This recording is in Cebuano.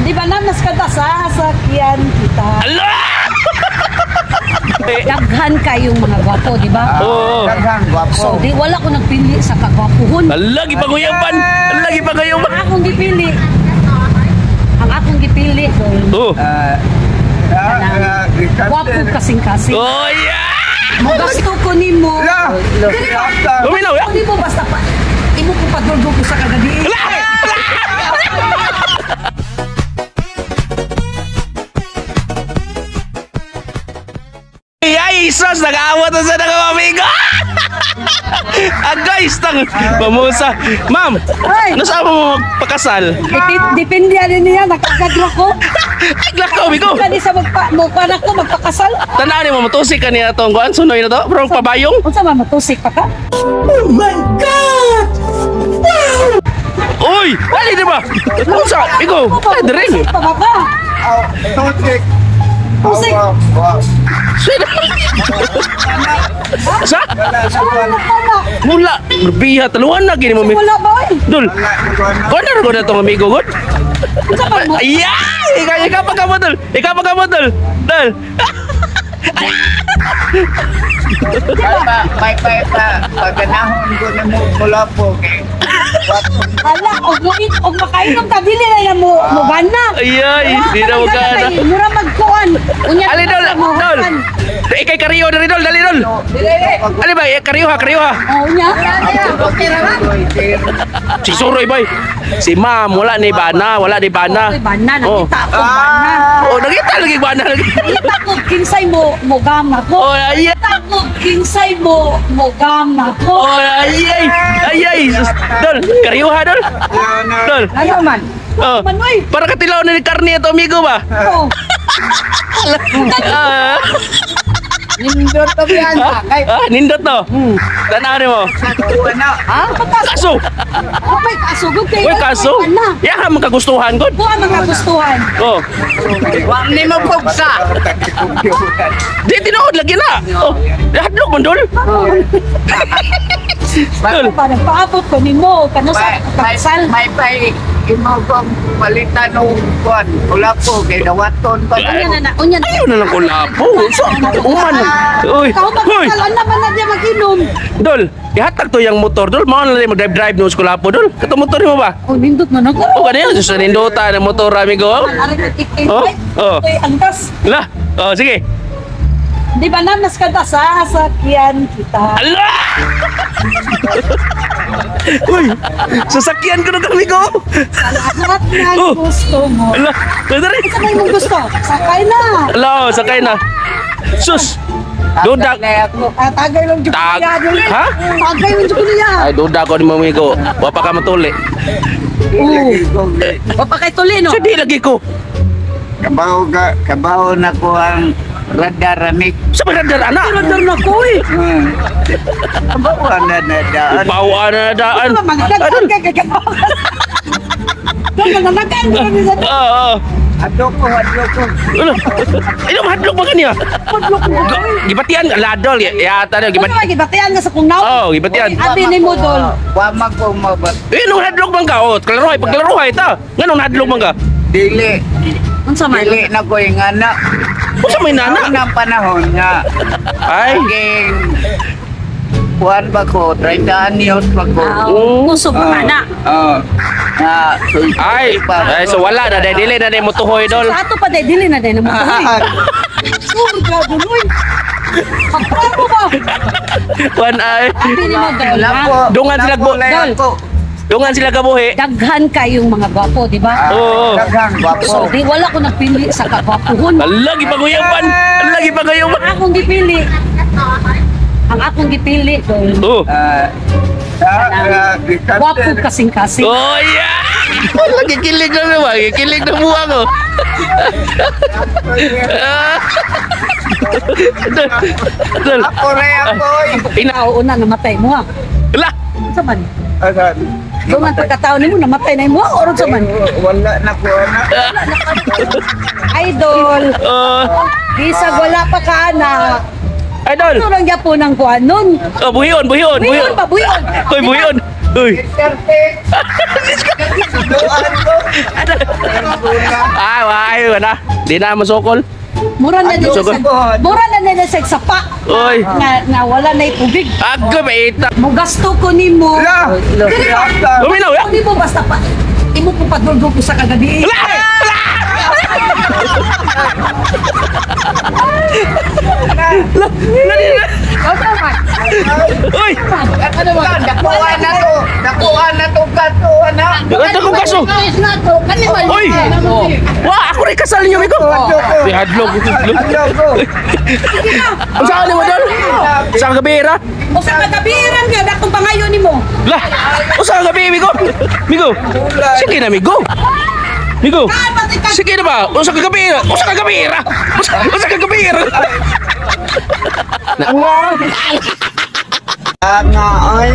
Di ba na mas kada sasakyan kita. Ala! Daghan kayong mga gwapo, di ba? Oo. Daghang gwapo. So, di wala ko nagpili sa kagwapuhon. Ala, gipanguyapan. Ala, gipanguyapan. Ang akong gipili. Ang akong gipili, dol. Oh. Gwapo kasing-kasing. Oh, yeah! Mogasto ko nimo. La! Dili ba? Luminaw, ya! Ko nimo basta pa. Imo ko padulgo ko sa kagabi. Ay, sus, nag-aawat na sa nag-amigo! Agay, stang! Pamusa. Ma'am, Ay! ano sa mo magpakasal? Depende ano niya, nakagadro ko. Ay, glakaw, amigo! Kani sa magpa mo pa ko magpakasal. Tanaw ni mo, matusik ka niya itong kuan, sunoy na to, bro, pabayong. Unsa man matusik pa ka? Uy! Ali, di ba? Unsa? Ikaw, ay, dire. Matusik pa ba ka? Tusik. Tusik. Wow. Sino? Sa? Wala na pa. Mula. Grabiha, taluhan na, gini mo. Wala ba oy? Dul, Wala na. kuan na ko na itong amigo, god. Unsa man mo? Ay! Ikaw, ikaw pa ka mo, dul. Ikaw pa ka mo, dul. Dul. Kalma, may may pa paganahon ko na mo mula po kay. Hala, og mo og makainom ka dili na na mo mo gana. Ay, ay, di na mo gana. Mura magkuan. Unya Ali, dol, mo dol. Ikay kariyo diri, dol, dali, dol. Ali ba, eh, kariyo ha, kariyo ha. Oh, unya. Si Suroy, boy. Si ma'am, wala ni bana, wala ni bana. Oy, bana Oh. nakita ko bana. Oh, nakita lagi bana lagi. Nakita ko kinsay mo mo gama ko. Oh, ay, ay. Nakita ko kinsay mo mo gama ko. Oh, ay, ay. Ay, ay. Sus, Dol, kariyo ha, dol. Dol. Ano man? Oh. Man oy. Para katilaw na ni karne ito, amigo ba? Oh. Ah, Nindot to yan. Kay ah, nindot no. Tanaw ni mo. na. Ha? Kaso. Kaso, Oh, may kaso gud kay. uy kaso. Ana. Ya man kagustuhan gud. Buwa mga gustuhan. Oh. Wa ni mo pugsa. Di tinuod lagi na. Oh, hadlok man dol. Dol. Para paabot ko nimo kano sa May kasal. may pay imo kong palitan og kuan. Wala po kay dawaton pa. Unya na na, unya na. Ayaw na lang ko lapo. So, uman. Uy, Ikaw uy. magkasal, ana man na diya mag-inom. Dol, ihatag to yung motor dol. Mao na lang mag-drive-drive no sa kulapo dol. Kato motor nimo ba? Oh, nindot man ako. Oh, kanina sa nindota ng motor amigo. Ari ko tikay. Oh, oh. Oy, angkas. Lah, oh sige. Di ba na mas kada sasakyan kita. Ala! Uy, sasakyan ko na kami ko. Sa lahat ng Oh. gusto mo. Ala, dali. Sa may mong gusto, sakay na. Ala, oh, sakay na. Sus. Duda. Ah, tagay lang jud Tag- niya. Dol. Ha? Tagay lang jud niya. Ay, duda ko ni mamigo. Wa pa ka matuli. Wa pa kay tuli no. So, di lagi ko. Kabaw ka, kabaw na ko ang radar ni. Sa pagdadar ana. Radar na ko eh. Kabaw na na daan. Bawa na daan. Ano magdagdag ka kay Dol nananagan ko ni sa Oo. Oh, Adto ko, adto ko. Ano? Ay, mahadlok ba kaniya? padlok mo. Gibatian ladol yata na Ano gibat. ba gibatian nga sa kung naw? Oh, gibatian. Abi ni mo dol. Wa man ko mabat. Eh, nung hadlok man ka, oh, klaruhay, pagklaruhay ta. Nganong hadlok man ka? Dili, Unsa man? dili na ko yung anak. Unsa may nana? Unang panahon nga, Ay, naging kuan ba ko, 30 anyos pa ko. Ah, Oh. kusog pa ka na. Oo. Na, so, ay, ay, so wala na, dahil dili na dahil motuhoy, dol. Sa ato pa day dili na day na mo. Sur grabe noy. Pagklaro ba? Kuan ay, Abi ni mo dol. ha? Lapo, Dungan sila lapo bo- lang Dol. ako. dungan sila gabuhi. Daghan kayong mga gwapo, di ba? Oo. Daghang gwapo. So, di wala ko nagpili sa kagwapuhon. Ala, gipanguyapan. Ala, gipanguyapan. Ang akong gipili. Ang akong gipili, dol. Oh. Ah, ah, Gwapo kasing-kasing. Oh, yeah! Wala, kikilig na naman. Kikilig na buwang, oh. Ah. Dol, dol. Ako rin ako. Ina, Ikaw una namatay mo ha. ala. Unsa man? Asan? Dungan pagkatao nimo namatay na imo or unsa man? Wala na ko na. Idol, Oh, bisag wala pa ka anak. idol. Ano lang gyapon ang kuan nun? Oh, buhion, buhion, Buyon buhion. pa, buyon. Hoy, buhion. Uy. Duterte. Duan ko. Ay, ay, wala. Di na masukol. Mura na din Ano? sa mura na din sa sapa. Uy. Na, na wala na tubig. Ako maita. Mugasto ko nimo. La. Dili ba? Uminaw ya. Ko nimo basta pa. Imo ko padulgog ko sa kagabi. Wala! Wala! Uy! Ano ba? Nakuha na to. Nakuha na to kato na. Ang akong kaso! Uy! Wah, ako rin kasal niyo, Migo! Hadlok ko. Di hadlok. Hadlok ko. Ang saan ni mo, Dol? Sa gabi, ra? O sa kagabi ran nga dakong pangayo nimo. Lah! O sa gabi, Migo! Migo! Sige na, Migo! Migo! Sige na ba? O sa gabi, ra? O sa gabi, ra? O sa gabi, ra? Ah, nga ay.